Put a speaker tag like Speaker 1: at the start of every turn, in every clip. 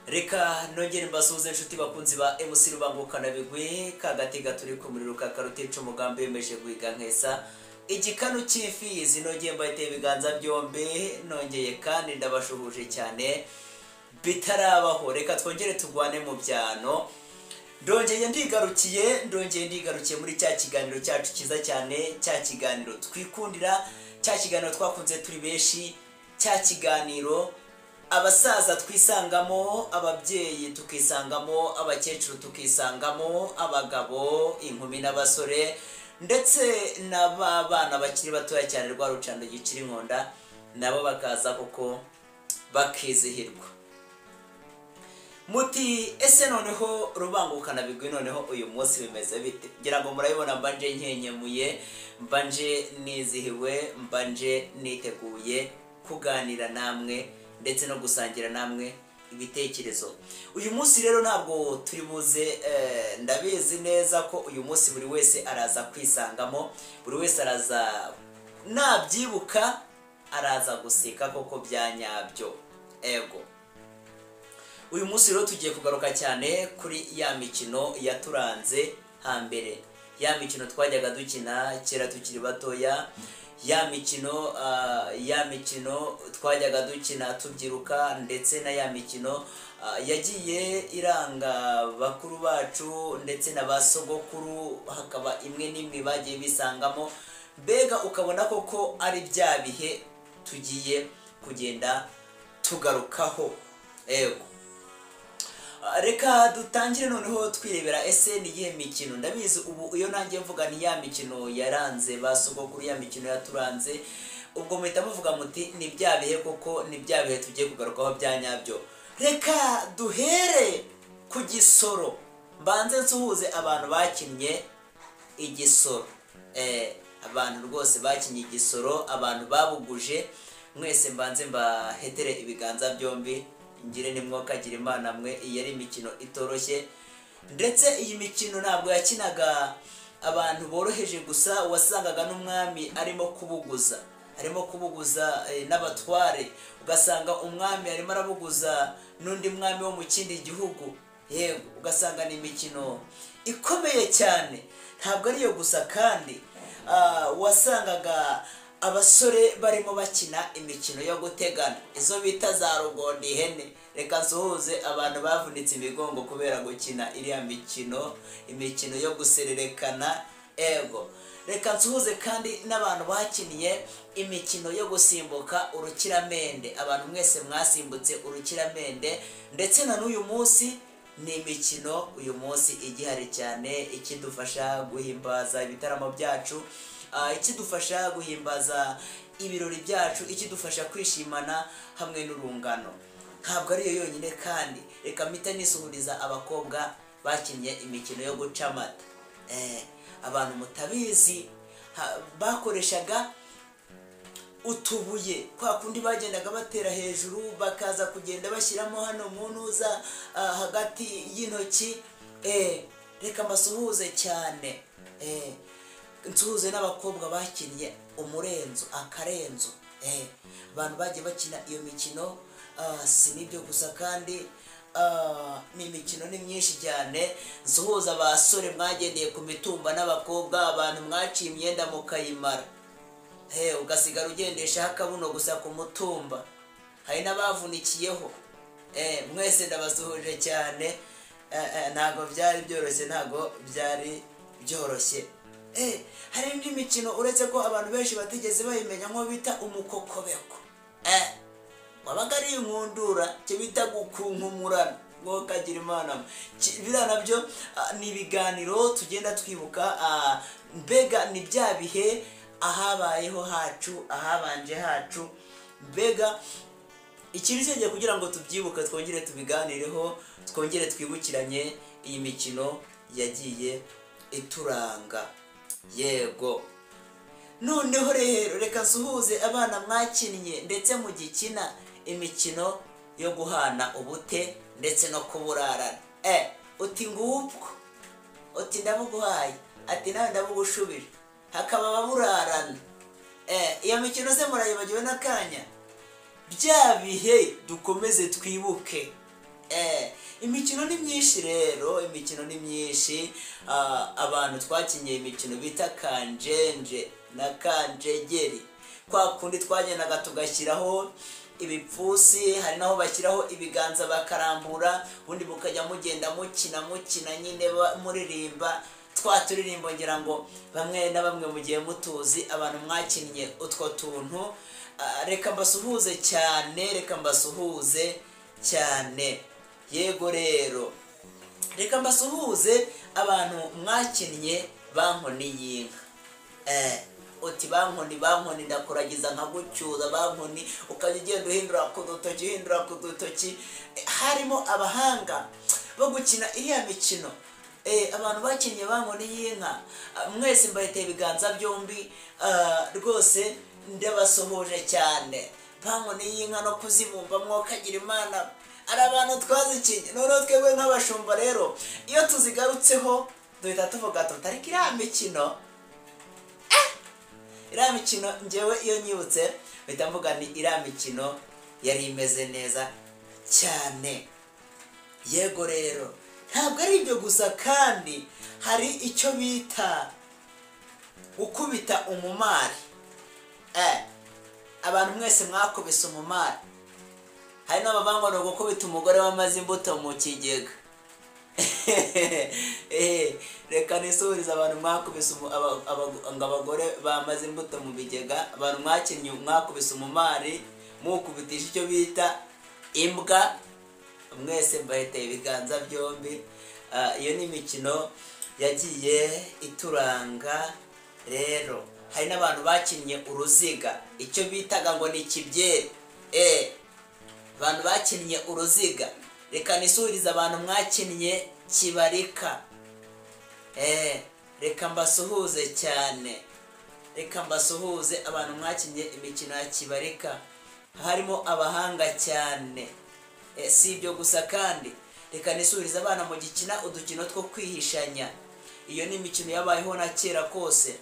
Speaker 1: Reka nongere mbasuhuze inshuti bakunzi ba MC Rubangukanabigwi, kagatega turi ku muriro kakarutica umugambi wemeje guhiga nkesa igikanu cy'ifizi. Nongeye mbateye ibiganza byombi, nongeye kandi ndabashuhuje cyane bitarabaho. Reka twongere tugwane mu byano. Ndongeye ndigarukiye muri cya kiganiro cyacu cyiza cyane, cya kiganiro twikundira, cya kiganiro twakunze turi benshi, cya kiganiro abasaza twisangamo, ababyeyi tukisangamo, abakecuru tukisangamo, abagabo, inkumi n'abasore, ndetse n'abana bakiri batoya cyane, rwa rucando gicira inkonda, nabo bakaza koko bakizihirwa. Muti ese noneho Rubangukanabigwi, noneho uyu munsi bimeze bite? Ngira ngo murabibona, mbanje nkenyemuye, mbanje nizihiwe, mbanje niteguye kuganira namwe ndetse no gusangira namwe ibitekerezo. Uyu munsi rero ntabwo turi buze, ndabizi neza ko uyu munsi buri wese araza kwisangamo, buri wese araza nabyibuka araza guseka koko bya nyabyo. Ego, uyu munsi rero tugiye kugaruka cyane kuri ya mikino yaturanze hambere, ya mikino twajyaga dukina kera tukiri batoya, ya mikino twajyaga dukina tubyiruka, ndetse na ya mikino yagiye iranga bakuru bacu ndetse na basogokuru, hakaba imwe n'imwe bagiye bisangamo. Mbega ukabona koko ari bya bihe tugiye kugenda tugarukaho. Ego, reka dutangire noneho twirebera ese ni iyihe mikino. Ndabizi ubu iyo nanjye mvuga ni ya mikino yaranze basogokuru, ya mikino yaturanze, ubwo muhita muvuga muti ni bya bihe koko, ni bya bihe tugiye kugarukaho bya nyabyo. Reka duhere ku gisoro, mbanze nsuhuze abantu bakinnye igisoro. Abantu rwose bakinnye igisoro, abantu babuguje, mwese mbanze mbahetere ibiganza byombi, ngire nimwokagira Imana mwe. Iyi ari imikino itoroshye, ndetse iyi mikino ntabwo yakinaga abantu boroheje gusa, wasangaga n'umwami arimo kubuguza, n'abatware, ugasanga umwami arimo arabuguza n'undi mwami wo mu kindi gihugu. Yego, ugasanga ni imikino ikomeye cyane. Ntabwo ariyo gusa kandi, wasangaga abasore barimo bakina imikino yo gutegana, izo bita za rugondo ihene. Reka nsuhuze abantu bavunitse imigongo kubera gukina iriya mikino, imikino yo gusererekana. Ego, reka nsuhuze kandi n'abantu bakiniye imikino yo gusimbuka urukiramende. Abantu mwese mwasimbutse urukiramende, ndetse na n'uyu munsi ni imikino uyu munsi igihari cyane, ikidufasha guhimbaza ibitaramo byacu, ikidufasha guhimbaza ibirori byacu, ikidufasha kwishimana hamwe n'urungano. Ntabwo ariyo yonyine kandi, reka mpita nisuhuriza abakobwa bakinnye imikino yo guca amata. Abantu mutabizi bakoreshaga utubuye kwa kundi bagendaga batera hejuru, bakaza kugenda bashyiramo hano mu ntuza hagati y'intoki. Reka mbasuhuze cyane, nsuhuze n'abakobwa bakinnye umurenzo, akarenzo. Abantu bagiye bakina iyo mikino. Si nibyo gusa kandi, ni imikino ni myinshi cyane. Nsuhuza abasore mwagendeye ku mitumba n'abakobwa, abantu mwaciye imyenda mukayimara, ugasigara ugendesha akabuno gusa ku mutumba, hari n'abavunikiyeho. Mwese ndabasuhuje cyane. Ntabwo byari byoroshye, ntabwo byari byoroshye. Hari indi mikino uretse ko abantu benshi batigeze bayimenya, nko bita umukokobeko. Wabaga ari inkundura, cyo bita gukunkumurana, mwokagira Imana. Biriya nabyo ni ibiganiro tugenda twibuka. Mbega ni bya bihe ahabayeho hacu, ahabanje hacu. Mbega ikintu cyongeye kugira ngo tubyibuke, twongere tubiganireho, twongere twibukiranye iyi mikino yagiye ituranga. Yego, noneho rero reka nsuhuze abana mwakinnye ndetse mugikina imikino yo guhana ubute ndetse no kuburarana. Uti ngubwo, uti ndabuguhaye, ati nawe ndabugushubije, hakaba ababurarana. Iyo mikino se murayibagiwe n'akanya? Bya bihe dukomeze twibuke. Imikino ni myinshi rero, imikino ni myinshi. Abantu twakinye imikino bita kanjenje na kanjegeri, kwa kundi twagendaga tugashyiraho ibipfusi, hari naho bashyiraho ibiganza bakarambura, ubundi mukajya mugenda mukina mukina nyine muririmba twa turirimbo, ngira ngo bamwe na bamwe mugiye mutuzi, abantu mwakinnye utwo tuntu. Reka mbasuhuze cyane, reka mbasuhuze cyane. Yego rero, reka mbasuhuze abantu mwakinnye bankoni y'inka. Uti bankoni bankoni ndakuragiza nkagucyuza bankoni, ukajya ugenda uhindura ku dutoki uhindura ku dutoki. Harimo abahanga bo gukina iriya mikino. Abantu bakinnye bankoni y'inka mwese mbaheteye ibiganza byombi, rwose ndabasuhuje cyane. Bankoni y'inka no kuzibumba mwokagira Imana, ari abantu twazikinye. Noneho twebwe nk'abashumba rero iyo tuzigarutseho duhita tuvuga tuti ariko iriya mikino, iriya mikino njyewe iyo nyibutse mpita mvuga ni iriya mikino yari imeze neza cyane. Yego rero, ntabwo ari ibyo gusa kandi hari icyo bita gukubita umumari. Abantu mwese mwakubise umumari. Hari n'abavuga ngo ni ugukubita umugore wamaze imbuto mu kigega. Reka nisuhurize abantu mwakubise ngo abagore bamaze imbuto mu bigega, abantu mwakinnye mwakubise umumari mukubitisha icyo bita imbwa, mwese mbaheteye ibiganza byombi. Iyo ni imikino yagiye ituranga. Rero hari n'abantu bakinnye uruziga, icyo bitaga ngo ni ikibyeri. Abantu bakinnye uruziga, reka nisuhurize abantu mwakinnye kibarika. Reka mbasuhuze cyane, reka mbasuhuze abantu mwakinnye imikino ya kibarika, harimo abahanga cyane. Si ibyo gusa kandi, reka nisuhurize abana mu gikina udukino two kwihishanya. Iyo ni imikino yabayeho na kera kose,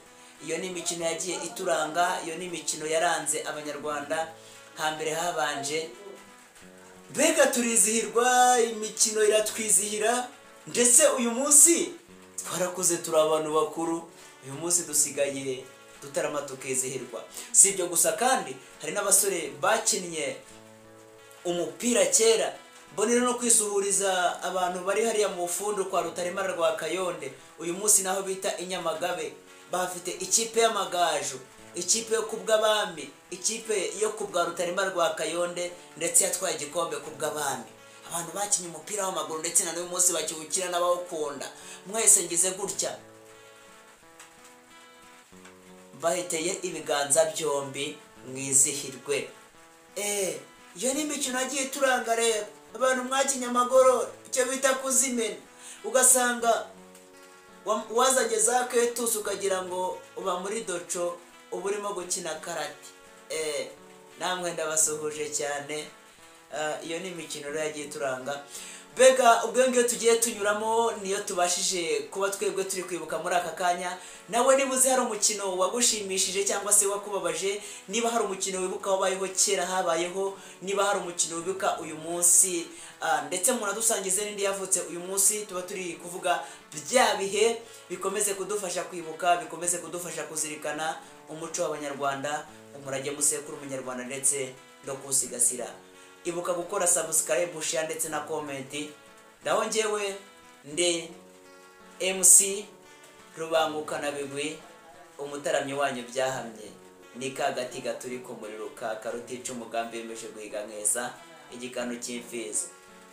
Speaker 1: iyo ni imikino yagiye ituranga, iyo ni imikino yaranze Abanyarwanda hambere habanje. Mbega turizihirwa, imikino iratwizihira, ndetse uyu munsi twarakuze turi abantu bakuru, uyu munsi dusigaye dutarama tukizihirwa. Si ibyo gusa kandi, hari n'abasore bakinnye umupira kera. Mbonera no kwisuhuriza abantu bari hariya mu bufundu kwa Rutaremara rwa Kayonde, uyu munsi naho bita Inyamagabe, bafite ikipe y'amagaju, ikipe yo kubw'abami, ikipe yo kubwa Rutaremara rwa Kayonde, ndetse yatwaye igikombe kubw'abami. Abantu bakinnye umupira w'amaguru ndetse na n'uyu munsi bakiwukina n'abawukunda, mwese ngize gutya baheteye ibiganza byombi mwizihirwe. Iyo ni imikino yagiye ituranga rero. Abantu mwakinnye amagorora, icyo bita kuzimena, ugasanga wazanye za ketusi ukagira ngo uba muri doco, uba urimo gukina karate. Namwe ndabasuhuje cyane. Iyo ni imikino rero yagiye ituranga. Mbega ubwo ngiyo tugiye tunyuramo niyo tubashije kuba twebwe turi kwibuka muri aka kanya. Nawe niba uzi hari umukino wagushimishije cyangwa se wakubabaje, niba hari umukino wibuka wabayeho kera habayeho, niba hari umukino wibuka uyu munsi, ndetse munadusangize n'indi yavutse uyu munsi, tuba turi kuvuga bya bihe bikomeze kudufasha kwibuka, bikomeze kudufasha kuzirikana umuco w'Abanyarwanda, umurage musekuru Umunyarwanda, ndetse no kuwusigasira. Ibuka gukora subscribe, share ndetse na comment. Ndaho njyewe ndi MC Rubangukana Bigwi, umutaramyi wanyu byahamye, ni kagati gaturi ku muriro ka karutica umugambi wemeje guhiga nkeza igikano cy'imfizi.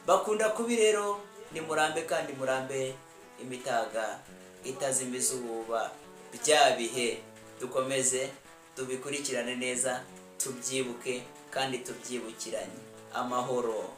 Speaker 1: Bakunda kubi rero ni murambe kandi murambe imitaga itazimiza ububa. Bya bihe dukomeze tubikurikirane neza, tubyibuke kandi tubyibukiranye. Amahoro.